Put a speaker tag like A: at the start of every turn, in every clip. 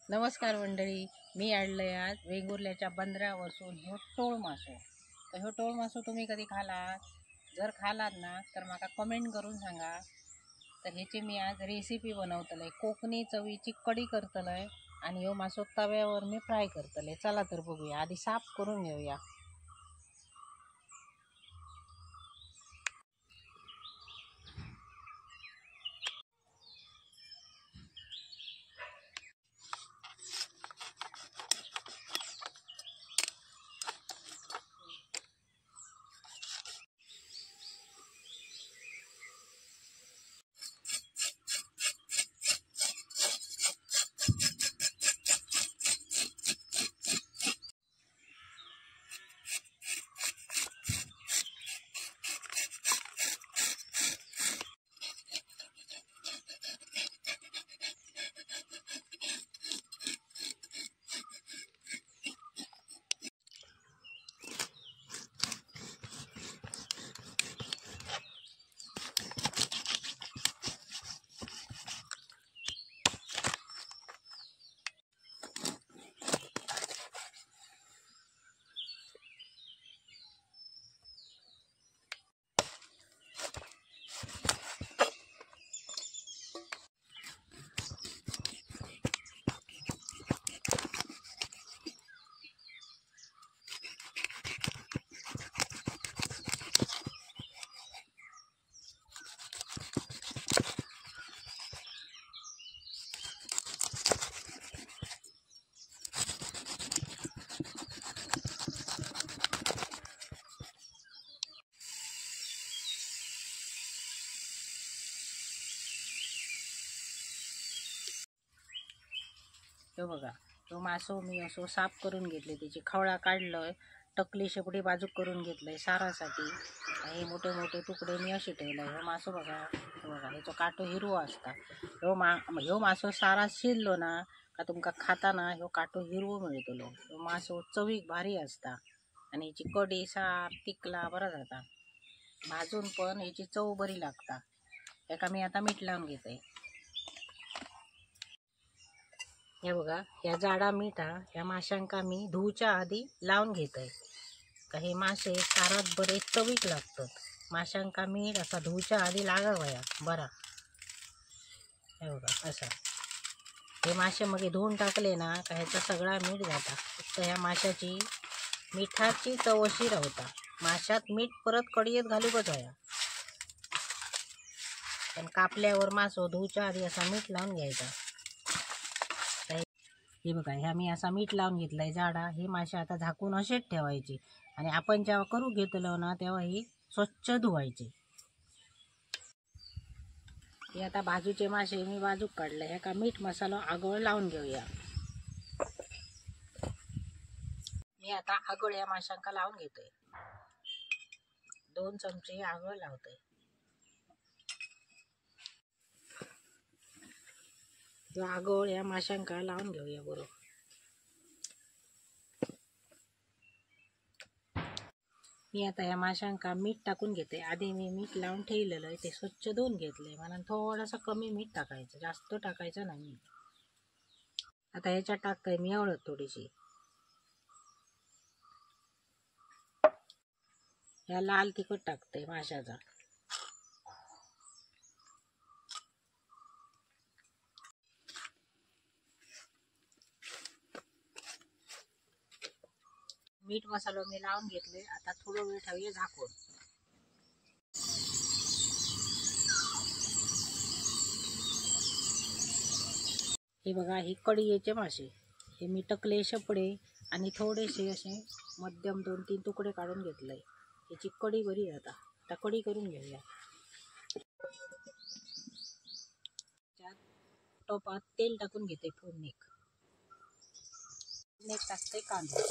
A: नमस्कार मंडळी, मी आणलंय आज वेंगुर्ल्याच्या बंदरावरसून ह्यो टोळ मासो। तर ह्यो टोळ मासो तुम्ही कधी खालात? जर खालात ना तर माका कमेंट करून सांगा। तर ह्याची मी आज रेसिपी बनवतले, कोकणी चवीची कढी करतले आणि ह्यो मासो तव्यावर मी फ्राय करतले। चला तर बघूया, आधी साफ करून घेऊया। तो बघा, तो मासो मी असो साफ करून घेतले, त्याची खवळा काढलोय, टकली शेपडी बाजूक करून घेतलंय सारासाठी। हे मोठे मोठे तुकडे मी असे ठेवले। ह्यो मासो बघा, हे बघा, ह्याचो काटो हिरवो असता। ह्यो मासो सारा शिजलो ना का तुमका खाताना ह्यो काटो हिरवो मेळतलो। ह्यो मासो चवीक भारी असता आणि ह्याची कढी सार तिकला बरा जाता, भाजून पण ह्याची चव बरी लागता। एका मी आता मीठ लावून घेते। हे बघा, ह्या जाडा मीठ हा ह्या माशांका मी धुवच्या आधी लावून घेतोय, का हे मासे सारात बरे चवीक लागतात। माशांका मीठ असा धुवच्या आधी लागावया बरा। हे बघा, असा हे मासे मग धुवून टाकले ना का ह्याचा सगळा मीठ जाता, फक्त ह्या माशाची मिठाची चव अशी राहता। माशात मीठ परत कडयेत घालूकच हया, पण कापल्यावर मासो धुवच्या आधी असा मीठ लावून घ्यायचा। हे बघा, ह्या मी असा मीठ लावून घेतलाय जाडा। हे मासे आता झाकून असेच ठेवायचे आणि आपण जेव्हा करू घेतलो ना तेव्हा ही स्वच्छ धुवायचे। हे आता बाजूचे मासे मी बाजूक काढले, ह्याका मीठ मसाला आगळ लावून घेऊया। मी आता आगळ ह्या माशांका लावून घेतोय, 2 चमचे आगळ लावतोय। आगळ ह्या माशांका लावून घेऊया बरोबर। मी आता ह्या माशांका मीठ टाकून घेते। आधी मी मीठ लावून ठेवलेलं आहे, ते स्वच्छ धुवून घेतले म्हणून थोडंसं कमी मीठ टाकायचं, जास्त टाकायचं नाही। आता ह्याच्यात टाकतोय मी हळद थोडीशी, ह्या लाल तिखट टाकते माशाचा। मीठ मसालो मी लावून घेतले, आता थोडं वेळ ठेवूया झाकून। हे बघा, ही कडीचे मासे हे मी टकले शेपडे आणि थोडेसे असे मध्यम 2-3 तुकडे काढून घेतले। ह्याची कढी बरी जाता, आता कढी करून घेऊया। त्यात टोपात तेल टाकून घेते, फोडणीक टाकते कांदा,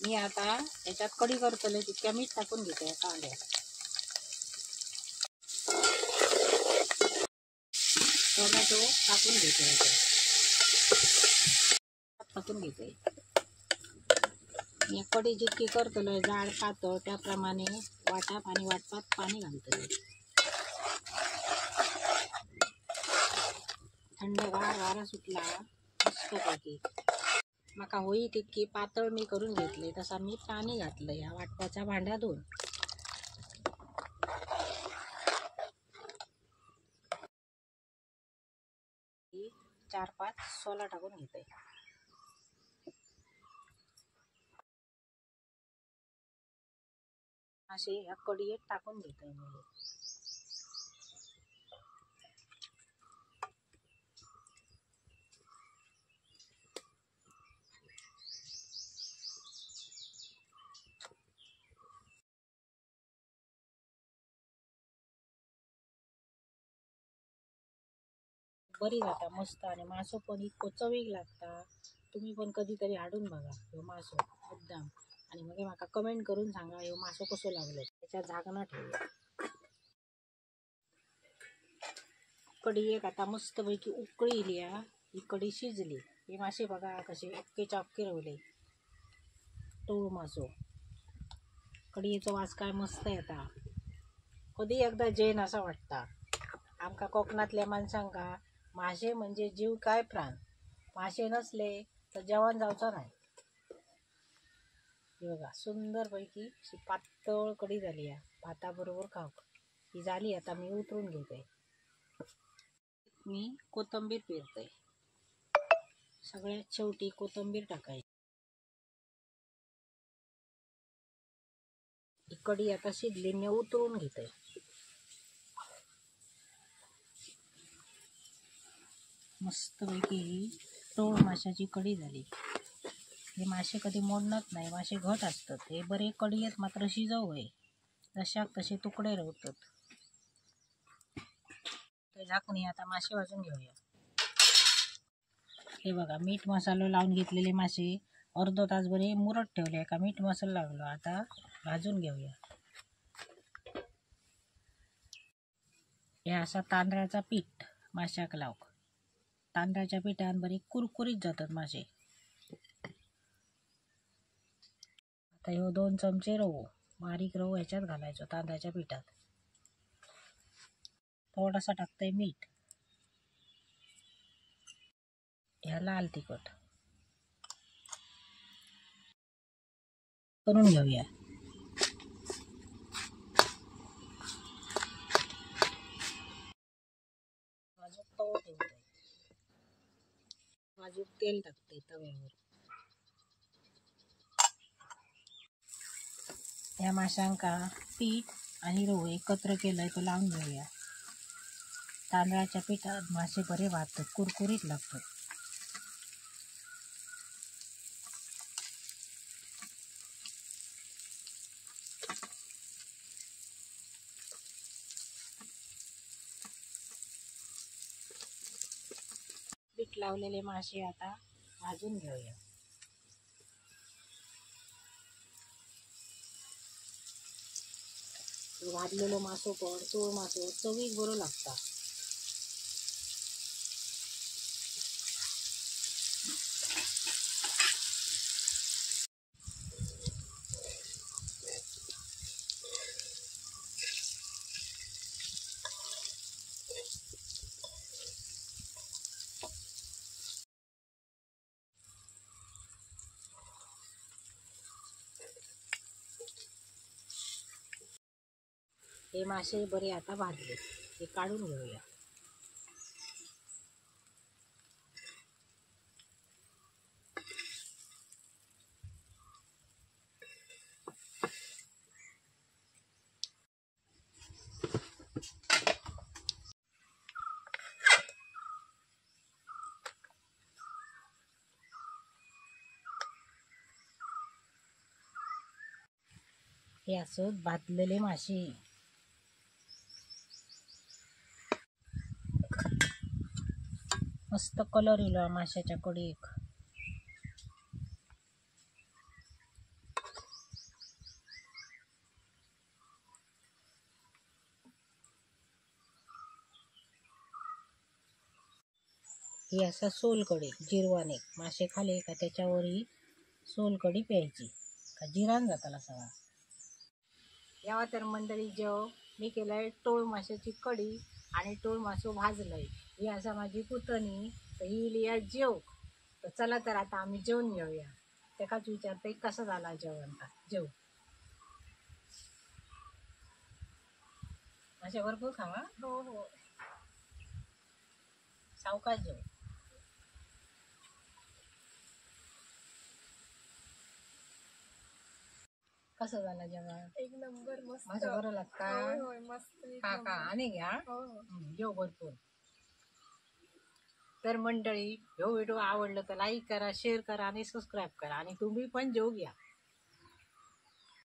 A: मी आता याच्यात कढी करतले तितक्या मीठ टाकून घेते कांद्यात। टोमॅटो टाकून घेते, टाकून घेते। मी कढी जितकी करतले जाड पातळ त्याप्रमाणे वाटाप आणि वाटपात पाणी घालतले। थंडगार वारा सुटला मस्तपैकी। माका होई तितकी पातळ मी करून घेतले, तसा मी पाणी घातलं ह्या वाटपाच्या भांड्यातून। चार पाच सोला टाकून घेते। असे ह्या कडीत टाकून घेते मी। बरी जाता मस्त आणि मासो पण इतको चवीक लागता। तुम्ही पण कधीतरी हाडून बघा ह्यो मासो मुद्दाम, आणि मग माका कमेंट करून सांगा ह्यो मासो कसो लागलो। त्याच्या झाकणं ठेवूया। कढी एक आता मस्तपैकी उकळी इली, ही कढी शिजली। हे मासे बघा कसे अक्केच्या अक्के रवले, टोळ मासो। कडीचो वास काय मस्त येता, कधी एकदा जेन असा वाटता। आमका कोकणातल्या माणसांका मासे म्हणजे जीव काय प्राण, मासे नसले तर जेवण जावचं नाही। ही बघा सुंदरपैकी अशी पातळ कढी झाली आहे, भाताबरोबर खाऊक ही झाली। आता मी उतरून घेते। मी कोथिंबीर पेरते, सगळ्यात शेवटी कोथिंबीर टाकायची। ही कढी आता शिजली, मी उतरून घेते। मस्तपैकी ही टोळ माशाची कढी झाली। हे मासे कधी मोडणार नाही, मासे घट असतात। हे बरे कढीत मात्र शिजवू आहे, जशाक तसे तुकडे राहतात। ते झाकणी आता मासे भाजून घेऊया। हे बघा मीठ मसालो लावून घेतलेले मासे अर्धो तास बरे मुरत ठेवले, का मीठ मसाला लावलो। आता भाजून घेऊया। हे असा तांदळाचा पीठ माशाक लावक, तांदळाच्या पिठान बरी कुरकुरीत जातात मासे। आता ह्यो 2 चमचे रवो, बारीक रवो ह्याच्यात घालायचो तांदळाच्या पिठात। थोडासा टाकतंय मीठ, ह्या लाल तिखट करून घेऊया। बाजूक तवा ठेवतोय, बाजूक तेल टाकते तव्यावर। ह्या माशांका पीठ आणि रवो एकत्र केलंय तो लावून घेऊया। तांदळाच्या पिठात मासे बरे भाजतात, कुरकुरीत लागतात। पीठ लावलेले मासे आता भाजून घेऊया। भाजलेलो मासो पण चोळ मासो चवीक बरो लागता। हे मासे बरे आता भाजले, हे काढून घेऊया। हे असं भाजलेले मासे। मस्त कलर इलो माशाच्या कडीक। ही असा सोलकढी जिरवाने मासे खाले का त्याच्यावर ही सोलकढी प्यायची का जिरान जाताला सगळा। यावा तर मंडळी जेव मी केलंय टोळ माशाची कढी आणि टोळ मासो भाजलंय। ही असा माझी पुतणी, तर ही इली आज जेव. तर चला तर आता आम्ही जेवण घेऊया. त्याकाच विचारते कसं झाला जेवण, का जेव अशा भरपूर खावा.
B: हो हो,
A: सावकाश जेव. कसं झालं जेवण?
B: एक नंबर, मस्त.
A: माझं बरं लागतं.
B: होय होय, मस्त, एक
A: का का
B: नंबर.
A: आणि घ्या.
B: हो हो.
A: जेव भरपूर. तर मंडळी, ह्यो व्हिडिओ आवडलं तर लाईक करा, शेअर करा आणि सबस्क्राईब करा, आणि तुम्ही पण जेव घ्या.